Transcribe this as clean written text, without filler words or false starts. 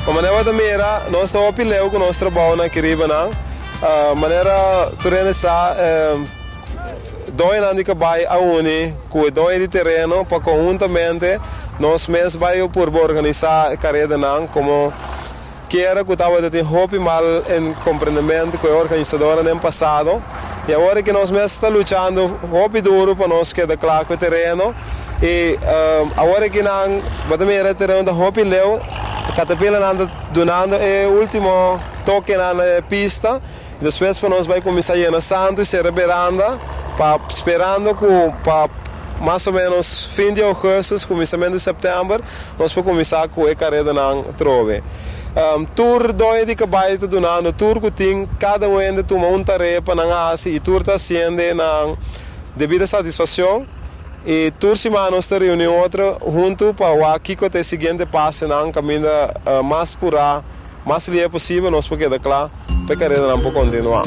Pa manera bo ta mira, nos ta hopi leu ku nos trabounan aki ribanan. Manera tur hende sa, doñonan di kabai a uni ku e doño di tereno pa konhuntamente nos mes bai purba organisá e karedanan komo kiera ku tabata tin hopi mal komprendementu ku e organisadornan den pasado i awor ke nos mes ta luchando hopi duru pa nos keda kla ku e tereno i awor ke nan bo ta mira e tereno ta hopi leu, katapilanan ta dunando e ultimo tokenan na e pista. Despues pa nos bai kuminsá yena santu i sera beranda pa sperando ku pa mas o ménos fin di ougùstùs, kuminsamentu di sèptèmber nos por kuminsá ku e karedanan trobe. Tur doño di kabai ta dunando tur ku tin, kada un hende tuma un tarea pa nan hasi i tur ta hasiende nan debida satisfakshon i tur siman nos ta reuní otro huntu pa wak kiko ta e siguiente pasonan kaminda mas purá. Mas lia posibel nos por keda kla pa e karedanan por kontinuá.